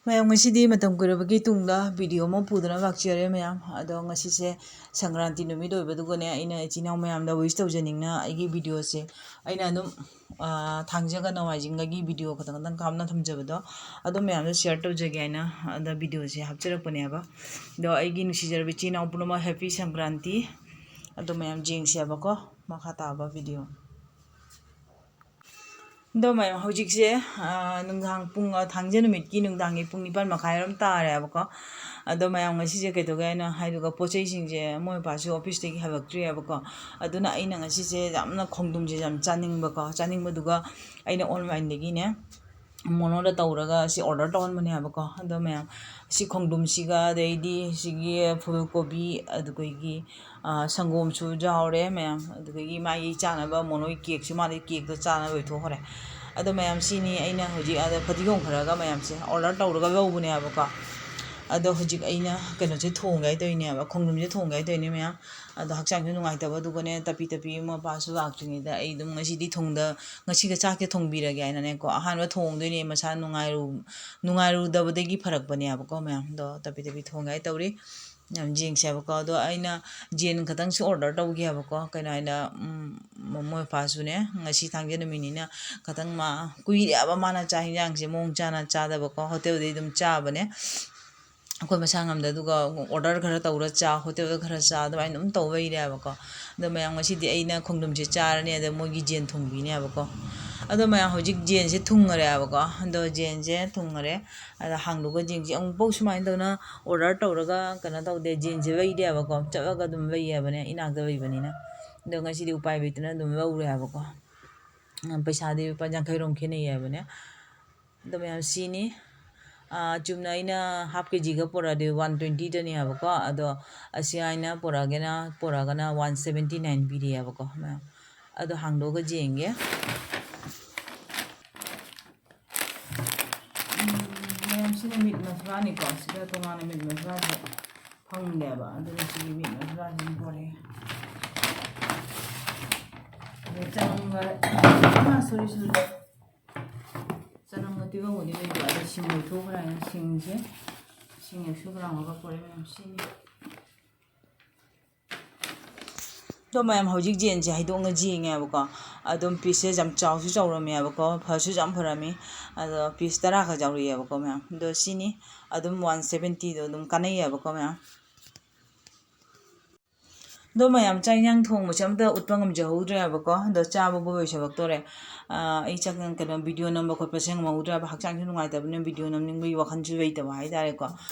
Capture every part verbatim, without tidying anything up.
ꯃꯌꯥꯝ, ꯉꯁꯤꯗꯤ ꯃꯇꯝ ꯀꯨꯏꯔꯕꯒꯤ ꯇꯨꯡꯗ ꯚꯤꯗꯤꯑꯣ ꯑꯃ ꯄꯨꯗꯨꯅ ꯂꯥꯛꯆꯔꯦ ꯃꯌꯥꯝ꯫ ꯑꯗꯣ ꯉꯁꯤꯁꯦ ꯁꯪꯀ꯭ꯔꯥꯟꯇꯤ ꯅꯨꯃꯤꯠ ꯑꯣꯏꯕꯗꯨꯒꯅꯦ, ꯑꯩꯅ ꯏꯆꯤꯟ ꯏꯅꯥꯎ ꯃꯌꯥꯝꯗ ꯋꯤꯁ ꯇꯧꯖꯅꯤꯡꯅ ꯑꯩꯒꯤ ꯚꯤꯗꯤꯑꯣꯁꯦ ꯑꯩꯅ ꯑꯗꯨꯝ, ꯑꯥ, ꯊꯥꯡꯖꯒ ꯅꯣꯡꯃꯥꯏꯖꯤꯡꯒꯒꯤ ꯚꯤꯗꯤꯑꯣ ꯈꯇꯪ ꯈꯇꯪ ꯀꯥꯞꯅ ꯊꯝꯖꯕꯗꯣ, ꯑꯗꯨ ꯃꯌꯥꯝꯗ ꯁꯤꯌꯔ ꯇꯧꯖꯒꯦ ꯍꯥꯏꯅ ꯑꯗ ꯚꯤꯗꯤꯑꯣꯁꯦ ꯍꯥꯞꯆꯔꯛꯄꯅꯦꯕ꯫ ꯑꯗꯣ ꯑꯩꯒꯤ ꯅꯨꯡꯁꯤꯖꯔꯕ ꯏꯆꯤꯟ ꯏꯅꯥꯎ ꯄꯨꯝꯅꯃꯛ ꯍꯦꯄꯤ ꯁꯪꯀ꯭ꯔꯥꯟꯇꯤ꯫ ꯑꯗꯣ ꯃꯌꯥꯝ ꯌꯦꯡꯁꯦꯕꯀꯣ ꯃꯈꯥ ꯇꯥꯕ ꯚꯤꯗꯤꯑꯣ꯫ ꯑꯗꯣ ꯃꯌꯥꯝ, ꯍꯧꯖꯤꯛꯁꯦ, ꯑꯥ, ꯅꯨꯡꯗꯥꯡ ꯄꯨꯡ, ꯑꯥ, ꯊꯥꯡꯖ ꯅꯨꯃꯤꯠꯀꯤ ꯅꯨꯡꯗꯥꯡꯒꯤ ꯄꯨꯡ ꯅꯤꯄꯥꯟ ꯃꯈꯥꯏꯔꯣꯝ ꯇꯥꯔꯦꯕꯀꯣ꯫ ꯑꯗꯣ ꯃꯌꯥꯝ, ꯉꯁꯤꯁꯦ ꯀꯩꯗꯧꯒꯦ ꯍꯥꯏꯅ ꯍꯥꯏꯗꯨꯒ, ꯄꯣꯠ ꯆꯩꯁꯤꯡꯁꯦ ꯃꯣꯏ ꯃꯄꯥꯁꯨ ꯑꯣꯐꯤꯁꯇꯒꯤ ꯍꯜꯂꯛꯇ꯭ꯔꯤꯑꯕꯀꯣ꯫ ꯑꯗꯨꯅ ꯑꯩꯅ ꯉꯁꯤꯁꯦ ꯌꯥꯝꯅ ꯈꯣꯡꯗ꯭ꯔꯨꯝꯁꯦ ꯌꯥꯝ ꯆꯥꯅꯤꯡꯕꯀꯣ꯫ ꯆꯥꯅꯤꯡꯕꯗꯨꯒ ꯑꯩꯅ ꯑꯣꯟꯂꯥꯏꯟꯗꯒꯤꯅꯦ ꯃꯣꯅꯣꯗ ꯇꯧꯔꯒ ꯁꯤ ꯑꯣꯔꯗꯔ ꯇꯧꯍꯟꯕꯅꯦꯕꯀꯣ꯫ ꯑꯗꯣ ꯃꯌꯥꯝ, ꯁꯤ ꯈꯣꯡꯗ꯭ꯔꯨꯝꯁꯤꯒ, ꯑꯗꯩꯗꯤ ꯁꯤꯒꯤ ꯐꯨꯜ ꯀꯣꯕꯤ, ꯑꯗꯨꯗꯒꯤ, ꯑꯥ, ꯁꯪꯒꯣꯝꯁꯨ ꯌꯥꯎꯔꯦ ꯃꯌꯥꯝ꯫ ꯑꯗꯨꯗꯒꯤ ꯃꯥꯒꯤ ꯆꯥꯅꯕ ꯃꯣꯅꯣꯒꯤ ꯀꯦꯛꯁꯨ, ꯃꯥꯗꯤ ꯀꯦꯛꯇꯣ ꯆꯥꯅꯕ ꯂꯣꯏꯊꯣꯛꯈ꯭ꯔꯦ꯫ ꯑꯗꯣ ꯃꯌꯥꯝ, ꯁꯤꯅꯤ ꯑꯩꯅ ꯍꯧꯖꯤꯛ ꯑꯥꯗ ꯐꯗꯤꯒꯣꯝ ꯈꯔꯒ ꯃꯌꯥꯝꯁꯦ ꯑꯣꯔꯗꯔ ꯇꯧꯔꯒ ꯂꯧꯕꯅꯦꯕꯀꯣ꯫ ꯑꯗꯣ ꯍꯧꯖꯤꯛ ꯑꯩꯅ ꯀꯩꯅꯣꯁꯦ ꯊꯣꯡꯒꯦ ꯍꯥꯏ ꯇꯧꯔꯤꯅꯦꯕ, ꯈꯣꯡꯗ꯭ꯔꯨꯝꯁꯦ ꯊꯣꯡꯒꯦ ꯍꯥꯏ ꯇꯧꯔꯤꯅꯦ ꯃꯌꯥꯝ꯫ ꯑꯗꯣ ꯍꯛꯆꯥꯡꯁꯨ ꯅꯨꯡꯉꯥꯏꯇꯕ, ꯑꯗꯨꯒꯅꯦ ꯇꯞꯄꯤ ꯇꯞꯄꯤ ꯃꯄꯥꯁꯨ ꯂꯥꯛꯇ꯭ꯔꯤꯉꯩꯗ ꯑꯩ ꯑꯗꯨꯝ ꯉꯁꯤꯗꯤ ꯊꯣꯡꯗ-, ꯉꯁꯤꯒ ꯆꯥꯛꯁꯦ ꯊꯣꯡꯕꯤꯔꯒꯦ ꯍꯥꯏꯅꯅꯦꯀꯣ꯫ ꯑꯍꯥꯟꯕ ꯊꯣꯡꯗꯣꯏꯅꯦ, ꯃꯁꯥ ꯅꯨꯡꯉꯥꯏꯔꯨ-, ꯅꯨꯡꯉꯥꯏꯔꯨꯗꯕꯗꯒꯤ ꯐꯔꯛꯄꯅꯦꯕꯀꯣ ꯃꯌꯥꯝ꯫ ꯑꯗꯣ ꯇꯞꯄꯤ ꯇꯞꯄꯤ ꯊꯣꯡꯒꯦ ꯍꯥꯏ ꯇꯧꯔꯤ꯫ ꯌꯥꯝ ꯌꯦꯡꯁꯦꯕꯀꯣ꯫ ꯑꯗꯣ ꯑꯩꯅ ꯌꯦꯟ ꯈꯛꯇꯪꯁꯨ ꯑꯣꯔꯗꯔ ꯇꯧꯒꯦ ꯍꯥꯏꯕꯀꯣ꯫ ꯀꯩꯅꯣ ꯍꯥꯏꯅ, ꯎꯝ, ꯃꯣꯏ ꯃꯄꯥꯁꯨꯅꯦ, ꯉꯁꯤ ꯊꯥꯡꯖ ꯅꯨꯃꯤꯠꯅꯤꯅ ꯈꯇꯪ ꯃꯥ ꯀꯨꯏꯔꯦꯕ ꯃꯥꯅ ꯆꯥꯛ ꯍꯤꯟꯖꯥꯡꯁꯦ ꯃꯑꯣꯡ ꯆꯥꯅ ꯆꯥꯗꯕꯀꯣ꯫ ꯍꯣꯇꯦꯜꯗꯩ ꯑꯗꯨꯝ ꯆꯥꯕꯅꯦ ꯑꯩꯈꯣꯏ ꯃꯁꯥ ꯉꯝꯗ, ꯑꯗꯨꯒ ꯑꯣꯔꯗꯔ ꯈꯔ ꯇꯧꯔ ꯆꯥ, ꯍꯣꯇꯦꯜꯗ ꯈꯔ ꯆꯥ, ꯑꯗꯨꯃꯥꯏꯅ ꯑꯗꯨꯝ ꯇꯧ ꯂꯩꯔꯦꯕꯀꯣ꯫ ꯑꯗꯣ ꯃꯌꯥꯝ, ꯉꯁꯤꯗꯤ ꯑꯩꯅ ꯈꯣꯡꯗ꯭ꯔꯨꯝꯁꯦ ꯆꯥꯔꯅꯤ, ꯑꯗ ꯃꯣꯏꯒꯤ ꯌꯦꯟ ꯊꯣꯡꯕꯤꯅꯦꯕꯀꯣ꯫ ꯑꯗꯣ ꯃꯌꯥꯝ, ꯍꯧꯖꯤꯛ ꯌꯦꯟꯁꯦ ꯊꯨꯡꯉꯔꯦꯕꯀꯣ꯫ ꯑꯗꯣ ꯌꯦꯟꯁꯦ ꯊꯨꯡꯉꯔꯦ꯫ ꯑꯗ ꯍꯥꯡꯗꯣꯛꯑꯒ ꯌꯦꯡꯁꯦ꯫ ꯑꯃꯨꯛꯐꯥꯎ ꯁꯨꯃꯥꯏꯅ ꯇꯧꯅ ꯑꯣꯔꯗꯔ ꯇꯧꯔꯒ ꯀꯩꯅꯣ ꯇꯧꯗꯦ, ꯌꯦꯟꯁꯦ ꯂꯩꯗꯦꯕꯀꯣ, ꯆꯠꯂꯒ ꯑꯗꯨꯝ ꯂꯩꯌꯦꯕꯅꯦ, ꯏꯅꯥꯛꯇ ꯂꯩꯕꯅꯤꯅ꯫ ꯑꯗꯣ ꯉꯁꯤꯗꯤ ꯎꯄꯥꯏ ꯂꯩꯇꯅ ꯑꯗꯨꯝ ꯂꯧꯔꯦ ꯍꯥꯏꯕꯀꯣ꯫ ꯎꯝ, ꯄꯩꯁꯥꯗꯤ ꯂꯨꯄꯥ ꯌꯥꯡꯈꯩ ꯔꯣꯝ ꯈꯦꯠꯅꯩ ꯍꯥꯏꯕꯅꯦ꯫ ꯑꯗꯣ ꯃꯌꯥꯝ, ꯁꯤꯅꯤ꯫ ꯑꯥ, ꯆꯨꯝꯅ ꯑꯩꯅ ꯍꯥꯐ ꯀꯦ ꯖꯤꯒ ꯄꯨꯔꯛꯑꯗꯤ ꯋꯥꯟ ꯇ꯭ꯋꯦꯟꯇꯤꯗꯅꯦ ꯍꯥꯏꯕꯀꯣ꯫ ꯑꯗꯣ ꯑꯁꯤ ꯑꯩꯅ ꯄꯨꯔꯛꯑꯒꯅ, ꯄꯨꯔꯛꯑꯒꯅ ꯋꯥꯟ ꯁꯕꯦꯟꯇꯤ ꯅꯥꯏꯟ ꯄꯤꯔꯛꯑꯦꯕꯀꯣ ꯃꯌꯥꯝ꯫ ꯑꯗꯣ ꯍꯥꯡꯗꯣꯛꯑꯒ ꯌꯦꯡꯒꯦ꯫ ꯎꯝ, ꯃꯌꯥꯝꯁꯤꯅ ꯃꯤꯠ ꯃꯁꯂꯥꯅꯤꯀꯣ꯫ ꯁꯤꯗ ꯇꯣꯉꯥꯟꯅ ꯃꯤꯠ ꯃꯁꯂꯥꯁꯦ ꯐꯪꯗꯦꯕ꯫ ꯑꯗꯨꯅ ꯁꯤꯒꯤ ꯃꯤꯠ ꯃꯁꯂꯥꯁꯤꯅ ꯄꯣꯔꯛꯑꯦ꯫ ꯑꯗꯩ ꯆꯅꯝꯒ, ꯑꯥ, ꯁꯣꯔꯤ, ꯁꯣꯔꯤ꯫ ꯆꯅꯝꯒ ꯐꯤꯕꯝꯕꯨꯗꯤ ꯂꯩꯕ, ꯑꯗꯣ ꯁꯤꯡ ꯂꯣꯏꯊꯣꯛꯈ꯭ꯔꯦ꯫ ꯁꯤꯡꯁꯦ, ꯁꯤꯡ ꯑꯦꯛꯁꯨ ꯒ꯭ꯔꯥꯝ ꯑꯃꯒ ꯄꯣꯔꯛꯑꯦ ꯃꯌꯥꯝ, ꯁꯤꯅꯤ꯫ ꯑꯗꯣ ꯃꯌꯥꯝ, ꯍꯧꯖꯤꯛ ꯖꯦꯟꯁꯦ ꯍꯩꯗꯣꯛꯅ ꯌꯦꯡꯉꯦꯕꯀꯣ꯫ ꯑꯗꯨꯝ ꯄꯤꯁꯁꯦ ꯌꯥꯝ ꯆꯥꯎꯁꯨ ꯆꯥꯎꯔꯝꯃꯦꯕꯀꯣ, ꯐꯁꯨ ꯌꯥꯝ ꯐꯔꯝꯃꯤ꯫ ꯑꯗꯣ ꯄꯤꯁ ꯇꯔꯥ ꯈꯛ ꯌꯥꯎꯔꯛꯑꯦꯕꯀꯣ ꯃꯌꯥꯝ꯫ ꯑꯗꯣ ꯁꯤꯅꯤ꯫ ꯑꯗꯨꯝ ꯋꯥꯟ ꯁꯕꯦꯟꯇꯤꯗꯣ ꯑꯗꯨꯝ ꯀꯥꯟꯅꯩꯌꯦꯕꯀꯣ ꯃꯌꯥꯝ꯫ ꯑꯗꯣ ꯃꯌꯥꯝ, ꯆꯥꯛ ꯏꯟꯖꯥꯡ ꯊꯣꯡꯕꯁꯦ ꯑꯝꯇ ꯎꯠꯄ ꯉꯝꯖꯍꯧꯗ꯭ꯔꯦꯕꯀꯣ꯫ ꯑꯗꯣ ꯆꯥꯕꯕꯨ ꯂꯣꯏꯁꯜꯂꯛꯇꯣꯔꯦ꯫ ꯑꯥ, ꯑꯩ ꯆꯥꯛ, ꯀꯩꯅꯣ, ꯚꯤꯗꯤꯑꯣ ꯅꯝꯕ ꯈꯣꯠꯄꯁꯦ ꯉꯝꯍꯧꯗ꯭ꯔꯦꯕ꯫ ꯍꯛꯆꯥꯡꯁꯨ ꯅꯨꯡꯉꯥꯏꯇꯕꯅꯤꯅ ꯚꯤꯗꯤꯑꯣ ꯅꯝꯅꯤꯡꯕꯒꯤ ꯋꯥꯈꯜꯁꯨ ꯂꯩꯇꯕ ꯍꯥꯏꯇꯥꯔꯦꯀꯣ꯫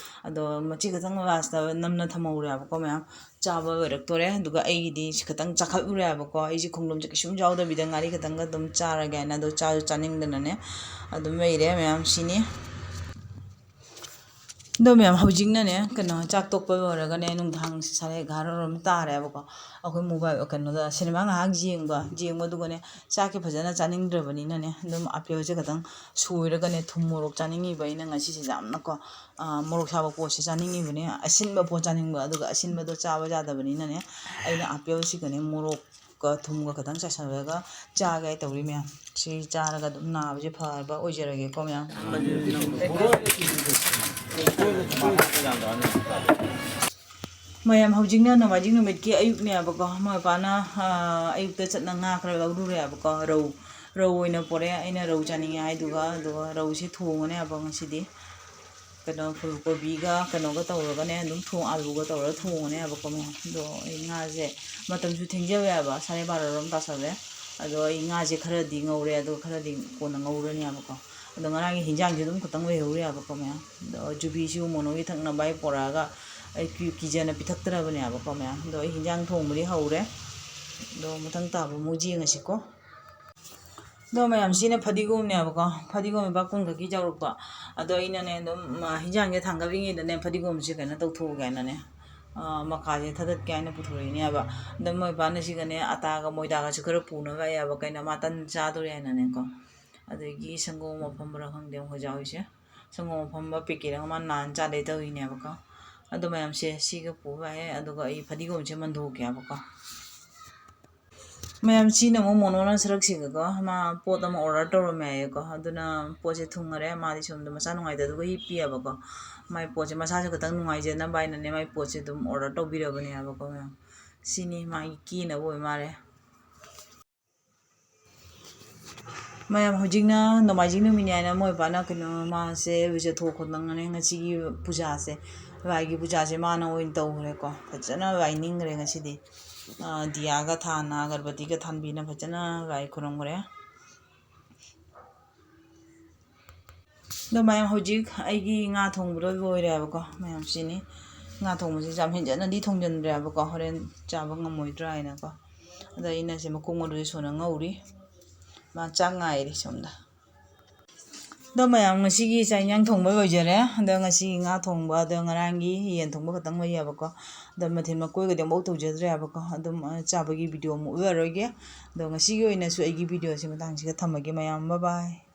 ꯑꯗꯣ ꯃꯆꯦ ꯈꯛꯇꯪ ꯂꯥꯁꯇ ꯅꯝꯅ ꯊꯝꯍꯧꯔꯦꯕꯀꯣ ꯃꯌꯥꯝ꯫ ꯆꯥꯕ ꯂꯣꯏꯔꯛꯇꯣꯔꯦ꯫ ꯑꯗꯨꯒ ꯑꯩꯒꯤꯗꯤ ꯁꯤ ꯈꯛꯇꯪ ꯆꯥꯈꯠꯂꯨꯔꯦꯕꯀꯣ꯫ ꯑꯩꯁꯦ ꯈꯣꯡꯗ꯭ꯔꯨꯝꯁꯦ ꯀꯩꯁꯨꯝ ꯌꯥꯎꯗꯕꯤꯗ ꯉꯥꯔꯤ ꯈꯛꯇꯪꯒ ꯑꯗꯨꯝ ꯆꯥꯔꯒꯦ ꯍꯥꯏꯅ꯫ ꯑꯗꯣ ꯆꯥꯁꯨ ꯆꯥꯅꯤꯡꯗꯅꯅꯦ ꯑꯗꯨꯝ ꯂꯩꯔꯦ ꯃꯌꯥꯝ꯫ ꯁꯤꯅꯤ꯫ ꯑꯗꯣ ꯃꯌꯥꯝ, ꯍꯧꯖꯤꯛꯅꯅꯦ, ꯀꯩꯅꯣ, ꯆꯥꯛ ꯇꯣꯛꯄ ꯂꯣꯏꯔꯒꯅꯦ, ꯅꯨꯡꯗꯥꯡ ꯁꯥꯔꯦ ꯑꯦꯒꯥꯔꯣ ꯑꯗꯨꯝ ꯇꯥꯔꯦꯕꯀꯣ꯫ ꯑꯩꯈꯣꯏ ꯃꯣꯕꯥꯏꯜ, ꯀꯩꯅꯣꯗ, ꯁꯤꯅꯦꯃꯥ ꯉꯥꯏꯍꯥꯛ ꯌꯦꯡꯕ, ꯌꯦꯡꯕꯗꯨꯒꯅꯦ, ꯆꯥꯛꯀꯤ ꯐꯖꯅ ꯆꯥꯅꯤꯡꯗ꯭ꯔꯕꯅꯤꯅꯅꯦ, ꯑꯗꯨꯝ ꯑꯦꯄꯜꯁꯦ ꯈꯇꯪ ꯁꯣꯏꯔꯒꯅꯦ, ꯊꯨꯝ ꯃꯣꯔꯣꯛ ꯆꯥꯅꯤꯡꯉꯤꯕ ꯑꯩꯅ ꯉꯁꯤꯁꯦ ꯌꯥꯝꯅꯀꯣ꯫ ꯑꯥ, ꯃꯣꯔꯣꯛ ꯁꯥꯕ ꯄꯣꯠꯁꯦ ꯆꯥꯅꯤꯡꯉꯤꯕꯅꯦ, ꯑꯁꯤꯟꯕ ꯄꯣꯠ ꯆꯥꯅꯤꯡꯕ, ꯑꯗꯨꯒ ꯑꯁꯤꯟꯕꯗꯣ ꯆꯥꯕ ꯌꯥꯗꯕꯅꯤꯅꯅꯦ, ꯑꯩꯅ ꯑꯦꯄꯜꯁꯤꯒꯅꯦ, ꯃꯣꯔꯣꯛ ꯀ ꯊꯨꯝꯒ ꯈꯇꯪ ꯆꯥꯏꯁꯜꯂꯒ ꯆꯥꯒꯦ ꯇꯧꯔꯤ ꯃꯌꯥꯝ꯫ ꯁꯤ ꯆꯥꯔꯒ ꯑꯗꯨꯝ ꯅꯥꯕꯁꯦ ꯐꯕ ꯑꯣꯏꯖꯔꯒꯦꯀꯣ ꯃꯌꯥꯝ꯫ ꯃꯌꯥꯝ, ꯍꯧꯖꯤꯛꯅ ꯅꯣꯡꯃꯥꯏꯖꯤꯡ ꯅꯨꯃꯤꯠꯀꯤ ꯑꯌꯨꯛꯅꯦꯕꯀꯣ꯫ ꯃꯣꯏ ꯃꯄꯥꯅ, ꯑꯥ, ꯑꯌꯨꯛꯇ ꯆꯠꯅ ꯉꯥ ꯈꯔ ꯂꯧꯔꯨꯔꯦꯕꯀꯣ꯫ ꯔꯧ, ꯔꯧ ꯑꯣꯏꯅ ꯄꯣꯔꯛꯑꯦ꯫ ꯑꯩꯅ ꯔꯧ ꯆꯥꯅꯤꯡꯉꯦ ꯍꯥꯏꯗꯨꯒ, ꯑꯗꯨꯒ ꯔꯧꯁꯦ ꯊꯣꯡꯉꯅꯦꯕ ꯉꯁꯤꯗꯤ꯫ ꯀꯩꯅꯣ, ꯐꯨꯜ ꯀꯣꯕꯤꯒ ꯀꯩꯅꯣꯒ ꯇꯧꯔꯒꯅꯦ, ꯑꯗꯨꯝ ꯊꯣꯡ-, ꯑꯂꯨꯒ ꯇꯧꯔꯒ ꯊꯣꯡꯉꯅꯦꯕꯀꯣ ꯃꯌꯥꯝ꯫ ꯑꯗꯣ ꯑꯩ ꯉꯥꯁꯦ ꯃꯇꯝꯁꯨ ꯊꯦꯡꯖꯕ ꯌꯥꯕ, ꯁꯥꯔꯦ ꯕꯥꯔꯣꯔꯣꯝ ꯇꯥꯁꯜꯂꯦ꯫ ꯑꯗꯣ ꯑꯩ ꯉꯥꯁꯦ ꯈꯔꯗꯤ ꯉꯧꯔꯦ, ꯑꯗꯣ ꯈꯔꯗꯤ ꯀꯣꯟꯅ ꯉꯧꯔꯅꯦꯕꯀꯣ꯫ ꯑꯗꯣ ꯉꯔꯥꯡꯒꯤ ꯍꯤꯟꯖꯥꯡꯁꯦ ꯑꯗꯨꯝ ꯈꯇꯪ ꯂꯩꯍꯧꯔꯦꯕꯀꯣ ꯃꯌꯥꯝ꯫ ꯑꯗꯣ ꯖꯨꯕꯤꯁꯨ ꯃꯣꯅꯣꯒꯤ ꯊꯛꯅꯕ ꯑꯩ ꯄꯣꯔꯛꯑꯒ ꯑꯩ ꯀꯤ-, ꯀꯤꯖꯅ ꯄꯤꯊꯛꯇ꯭ꯔꯕꯅꯦꯕꯀꯣ ꯃꯌꯥꯝ꯫ ꯑꯗꯣ ꯑꯩ ꯍꯤꯟꯖꯥꯡ ꯊꯣꯡꯕꯗꯤ ꯍꯧꯔꯦ꯫ ꯑꯗꯣ ꯃꯊꯪ ꯇꯥꯕ ꯑꯃꯨꯛ ꯌꯦꯡꯉꯁꯤꯀꯣ꯫ ꯑꯗꯣ ꯃꯌꯥꯝ, ꯁꯤꯅ ꯐꯗꯤꯒꯣꯝꯅꯦꯕꯀꯣ꯫ ꯐꯗꯤꯒꯣꯝ ꯂꯨꯄꯥ ꯀꯨꯟ ꯈꯛꯀꯤ ꯌꯥꯎꯔꯛꯄ꯫ ꯑꯗꯣ ꯑꯩꯅꯅꯦ ꯑꯗꯨꯝ, ꯃ-, ꯍꯤꯟꯖꯥꯡꯁꯦ ꯊꯥꯡꯒꯠꯂꯤꯉꯩꯗꯅꯦ ꯐꯗꯤꯒꯣꯝꯁꯦ ꯀꯩꯅꯣ ꯇꯧꯊꯣꯛꯑꯒꯦ ꯍꯥꯏꯅꯅꯦ, ꯑ, ꯃꯀꯥꯁꯦ ꯊꯗꯠꯀꯦ ꯍꯥꯏꯅ ꯄꯨꯊꯣꯔꯛꯏꯅꯦꯕ꯫ ꯑꯗꯣ ꯃꯣꯏ ꯏꯄꯥꯅ ꯁꯤꯒꯅꯦ ꯑꯇꯥꯒ ꯃꯣꯏꯗꯥꯒꯁꯨ ꯈꯔ ꯄꯨꯅꯕ ꯍꯥꯏꯌꯦꯕ, ꯀꯩꯅꯣ ꯃꯥ ꯇꯟ ꯆꯥꯗꯣꯔꯦ ꯍꯥꯏꯅꯅꯦꯀꯣ꯫ ꯑꯗꯒꯤ ꯁꯪꯒꯣꯝ ꯑꯐꯝꯕꯔꯥ ꯈꯪꯗꯦ ꯑꯩꯈꯣꯏ ꯆꯥꯎꯔꯤꯁꯦ꯫ ꯁꯪꯒꯣꯝ ꯑꯐꯝꯕ ꯄꯦꯀꯦꯠ ꯑꯃ ꯅꯥꯟ ꯆꯥꯗꯩ ꯇꯧꯔꯤꯅꯦꯕꯀꯣ꯫ ꯑꯗꯣ ꯃꯌꯥꯝꯁꯦ ꯁꯤꯒ ꯄꯨꯕ ꯌꯥꯏ꯫ ꯑꯗꯨꯒ ꯑꯩ ꯐꯗꯤꯒꯣꯝꯁꯦ ꯃꯟꯊꯣꯛꯀꯦꯕꯀꯣ꯫ ꯃꯌꯥꯝ, ꯁꯤꯅ ꯑꯃꯨꯛ ꯃꯣꯅꯣꯅ ꯁꯔꯛꯁꯤꯒꯀꯣ, ꯃꯥ ꯄꯣꯠ ꯑꯃ order ꯇꯧꯔꯝꯃꯦ ꯍꯥꯏꯌꯦꯀꯣ, ꯑꯗꯨꯅ ꯄꯣꯠꯁꯦ ꯊꯨꯡꯉꯔꯦ꯫ ꯃꯥꯗꯤ ꯁꯣꯝꯗ ꯃꯁꯥ ꯅꯨꯡꯉꯥꯏꯇꯗꯨꯒ ꯍꯤꯞꯄꯤꯑꯕꯀꯣ꯫ ꯃꯥꯏ ꯄꯣꯠꯁꯦ ꯃꯁꯥꯁꯨ ꯈꯤꯇꯪ ꯅꯨꯡꯉꯥꯏꯖꯅꯕ ꯍꯥꯏꯅꯅꯦ, ꯃꯥꯏ ꯄꯣꯠꯁꯦ ꯑꯗꯨꯝ order ꯇꯧꯕꯤꯔꯕꯅꯦ ꯍꯥꯏꯕꯀꯣ ꯃꯌꯥꯝ꯫ ꯁꯤꯅꯤ ꯃꯥꯒꯤ ꯀꯦꯅꯕ ꯑꯣꯏ ꯃꯥꯜꯂꯦ꯫ ꯃꯌꯥꯝ, ꯍꯧꯖꯤꯛꯅ ꯅꯣꯡꯃꯥꯏꯖꯤꯡ ꯅꯨꯃꯤꯠꯅꯤ ꯍꯥꯏꯅ ꯃꯣꯏ ꯕꯥꯅ ꯀꯩꯅꯣ, ꯃꯥꯁꯦ ꯏꯔꯨꯖꯊꯣꯛ ꯈꯣꯠꯇꯅꯅꯦ ꯉꯁꯤꯒꯤ ꯄꯨꯖꯥꯁꯦ, ꯂꯥꯏꯒꯤ ꯄꯨꯖꯥꯁꯦ ꯃꯥꯅ ꯑꯣꯏꯅ ꯇꯧꯈ꯭ꯔꯦꯀꯣ꯫ ꯐꯖꯅ ꯂꯥꯏ ꯅꯤꯡꯈ꯭ꯔꯦ ꯉꯁꯤꯗꯤ꯫ ꯑ, ꯗꯤꯌꯥꯒ ꯊꯥꯟꯅ, ꯑꯒꯔꯕꯇꯤꯒ ꯊꯥꯟꯕꯤꯅ ꯐꯖꯅ ꯂꯥꯏ ꯈꯨꯔꯨꯝꯈ꯭ꯔꯦ꯫ ꯑꯗꯣ ꯃꯌꯥꯝ, ꯍꯧꯖꯤꯛ ꯑꯩꯒꯤ ꯉꯥ ꯊꯣꯡꯕꯗꯣ ꯂꯣꯏꯔꯦ ꯍꯥꯏꯕꯀꯣ꯫ ꯃꯌꯥꯝ, ꯁꯤꯅꯤ ꯉꯥ ꯊꯣꯡꯕꯁꯤꯁꯨ ꯌꯥꯝ ꯍꯦꯟꯖꯟꯅꯗꯤ ꯊꯣꯡꯖꯤꯟꯗ꯭ꯔꯦ ꯍꯥꯏꯕꯀꯣ, ꯍꯣꯔꯦꯟ ꯆꯥꯕ ꯉꯝꯃꯣꯏꯗ꯭ꯔꯥ ꯍꯥꯏꯅꯀꯣ꯫ ꯑꯗ ꯑꯩꯅ ꯁꯤ ꯃꯀꯣꯛ ꯃꯔꯨꯁꯦ ꯁꯣꯟꯅ ꯉꯧꯔꯤ꯫ ꯃꯥ ꯆꯥꯛ ꯉꯥꯏꯔꯤ ꯁꯣꯝꯗ꯫ ꯑꯗꯣ ꯃꯌꯥꯝ, ꯉꯁꯤꯒꯤ ꯆꯥꯛ ꯏꯟꯖꯥꯡ ꯊꯣꯡꯕ ꯂꯣꯏꯖꯔꯦ꯫ ꯑꯗꯣ ꯉꯁꯤꯒꯤ ꯉꯥ ꯊꯣꯡꯕ, ꯑꯗꯣ ꯉꯔꯥꯡꯒꯤ ꯌꯦꯟ ꯊꯣꯡꯕ ꯈꯛꯇꯪ ꯂꯩꯌꯦꯕꯀꯣ꯫ ꯑꯗꯣ ꯃꯊꯦꯜ ꯃꯀꯣꯏꯒꯗꯤ ꯑꯃꯨꯛ ꯇꯧꯖꯗ꯭ꯔꯦ ꯍꯥꯏꯕꯀꯣ꯫ ꯑꯗꯨꯝ, ꯑ, ꯆꯥꯕꯒꯤ video ꯑꯃꯨꯛ ꯎꯠꯂꯔꯣꯏꯒꯦ꯫ ꯑꯗꯣ ꯉꯁꯤꯒꯤ ꯑꯣꯏꯅꯁꯨ ꯑꯩꯒꯤ videoꯁꯦ ꯃꯇꯥꯡꯁꯤꯒ ꯊꯝꯃꯒꯦ ꯃꯌꯥꯝ꯫ Bye bye꯫